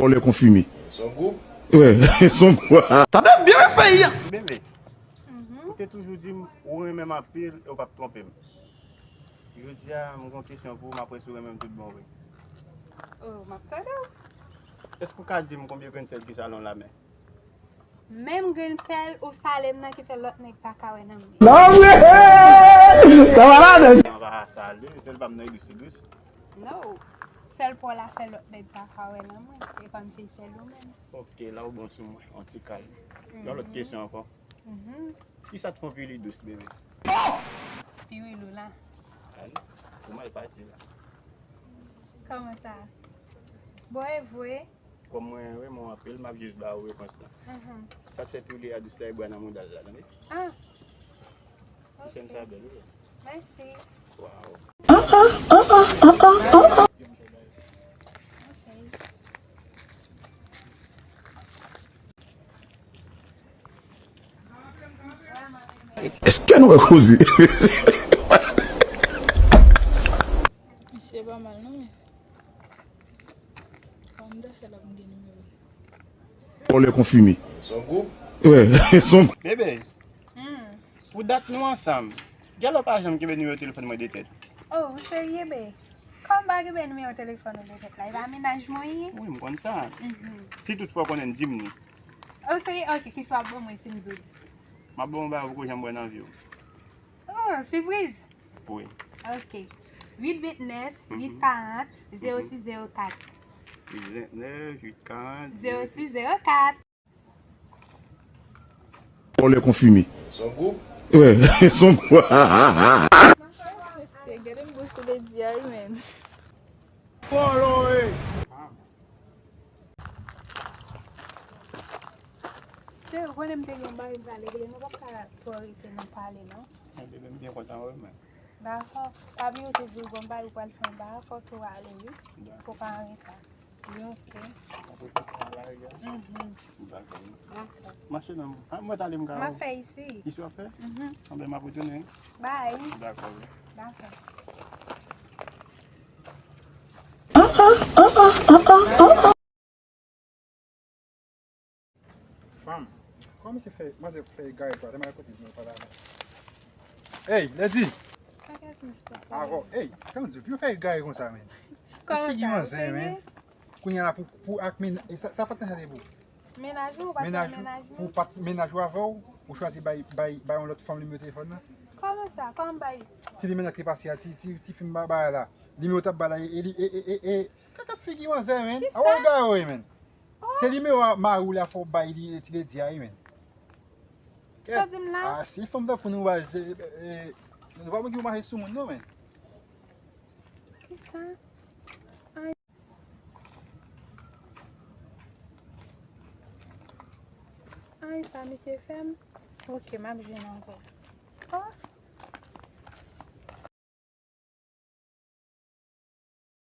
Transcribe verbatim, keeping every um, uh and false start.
Vòlè konfime. Se yon gwoup? Wi, se yon gwoup. Tande byen peyi a. Bebe, ou te toujou di m ou renmen m anpil e ou p ap twonpe m. Jodi a, m gen yon kesyon pou ou, m ap wè si w renmen m tout bon vre. Oh, m ap tande w. Èske w ka di m konbyen grenn sèl ki sale nan lamè? Menm grenn sèl ou sale m nan ki fè lòt nèg pa ka wè nan mwen. Non, men! Sa va la, men! Mwen pa sale, sèl pa m nan e dous, e dous. No. Sèl pa w la fè lòt nèg pa ka wè nan mwen. E kòmsi sèl ou menm. Ok, la ou bon sou mwen, yon ti kalm. Yon lòt kesyon ankò. Mhm. Kisa k fè w pi li dous, bebe? Pi wi lou la. Ann, ou mal pati la. Kòman sa? Bon, e vre. Kòm mwen renmen w anpil, m ap jis ba ou repons lan. Mhm. Sa k fè pi li a dous la e bwa nan mouda l la, tande? Ah. Ti chèn sa bèl, wi. Mèsi. Waw. Ok. Èske nou wè koze? Misye pa mal non, men. Kòman m ta fè l ap gen nimewo? Vòlè konfime. Son gwoup? Wi, son. Bebe, hmm, pou dat nou ansanm, gèlè w pa janm kenbe nimewo telefòn mwen de tèt. Oh, ou serye, be? Kòman m pa kenbe nimewo telefòn ou de tèt la? E pa mennaj mwen ye? Wi, m konn sa. Mhm. Si toutfwa w konnen, di m li. Ou serye? Ok, kisa w ap ban mwen si m di w? M ap ban w yon bagay ou poko janm wè nan vi w. Oh, sipriz? Wi. Ok. Uit vennèf, uit karant, zewo sis zewo kat. Uit vennèf, uit karant, zewo sis zewo kat. Vòlè konfime. Son gwoup? Wi, son gwoup. Mesye, gade m gou sou Lady a, wi, menm. Vòlè! Cheri, ou konnen m te gen yon bagay m pral regle, nou p ap ka twò rete nan pale, non. Ebyen, m byen kontan wè w, men. Dakò. Pa bliye ou te di w gon bagay ou pral fè yon bagay, fòk ou ale, wi. Dakò. Fòk ou pa an reta. Wi, ok. Apre konsa, la, regle. Mhm. Dakò. Dakò. Mache non. A, mwen t ale m ka. M ap fè isi. Isi w ap fè? Mhm. Anben, m ap retounen. Bye. Dakò, wi. Dakò. Fanm, kòman se fè, manzè fè egare konsa, tèlman kote nou pa la. Ey, Lady! Avò, ey, tann di, pou yo fè egare konsa, men. Kòman sa, ou serye? Kounye a la pou, pou ak men, e sa, sa pa t nan sa de pou. Mennaj ou, ou pa t nan mennaj ou? Pou pa t mennaj ou avè w, ou chwazi bay, bay, bay yon lòt fanm nimewo telefòn nan? Kòman sa? Kòman bay? Ti nimewo ki te pase a, ti, ti, ti fi m ba, ba la. Nimewo t ap ba la, e, e, e, e, e, Kaka figi manzè, men. Kisa? A wè gade w, men. Oh. Se nimewo a mari w la fò w bay li, ti Lady a, wi, men. Sa w di m la? Ah, si fanm tankou nou, baz, e, e, nou pa moun ki pou mache sou moun, non, men. Kisa? Ay. Ay, sa misye fè m. Ok, m ap jwenn ankò. Oh.